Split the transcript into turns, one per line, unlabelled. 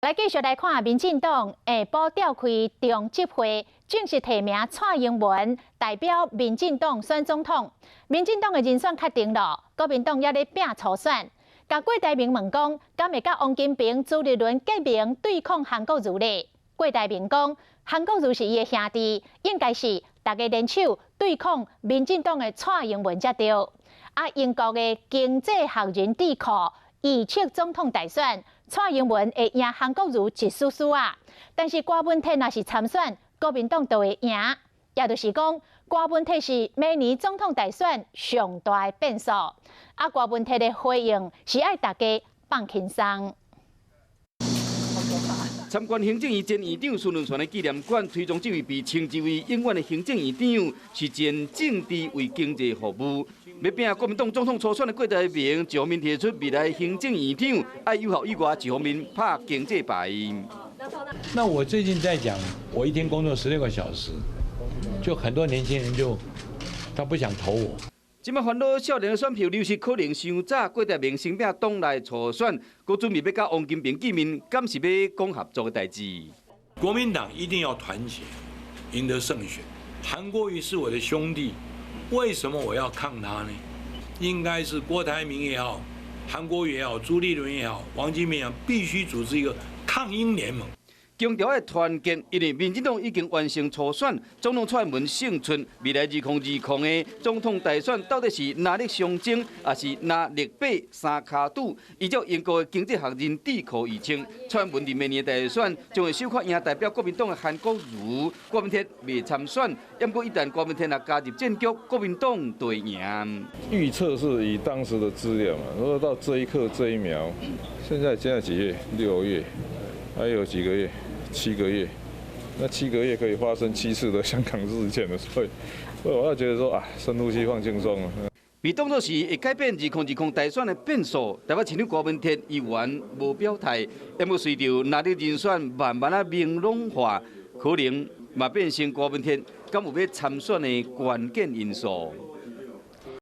來繼續來看，民進黨下晡召開中執會，正式提名蔡英文代表民進黨選總統。民進黨的人選確定了，國民黨猶咧拚初選。共郭台銘問講，敢會佮王金平、朱立倫結盟對抗韓國瑜咧？郭台銘講，韓國瑜是伊的兄弟，應該是大家聯手對抗民進黨的蔡英文才對。啊，英國的經濟學人智庫預測總統大選，蔡英文會贏韓國瑜一絲絲仔，但是郭文鐵若是參選，國民黨就會贏，也就是講，郭文鐵是明年總統大選上大的變數。啊，郭文鐵的回應是愛大家放輕鬆。
參觀行政院前院長孫文傳的紀念館，推崇這位被稱之為永遠的行政院長，是前政治為經濟服務。欲拚國民黨總統初選的郭台銘，一方面提出未來行政院長愛有效以外，一方面拍經濟牌。
那我最近在講，我一天工作16個小時，就很多年輕人就他不想投我。
這擺煩惱少年的選票流失可能傷早，郭台銘先拚黨內初選，閣準備欲佮王金平見面，敢是欲講合作的代誌？
國民黨一定要團結，贏得勝選。韓國瑜是我的兄弟，為什麼我要抗他呢？應該是郭台銘也好，韓國瑜也好，朱立倫也好，王金平也好，必須組織一個抗英聯盟。
強調愛團結，因為民進黨已經完成初選，總統蔡英文勝出，未來2020的總統大選到底是藍綠相爭，抑是藍綠白三跤拄？依照英國的經濟學人智庫預測，蔡英文佇明年大選將會小可贏代表國民黨的韓國瑜，郭文鐵袂參選。不過一旦郭文鐵若加入戰局，國民黨就會贏。
預測是以當時的資料嘛，如果到這一刻這一秒，現在幾月？6月，還有幾個月？7個月，那七個月可以發生7次的香港事件的，所以我要覺得說啊，深呼吸，放輕鬆。
被當作是會改變2020大選的變數，台北市長郭文鐵猶原無表態，不過隨著藍綠人選慢慢仔明朗化，可能嘛變成郭文鐵敢有欲參選的關鍵因素。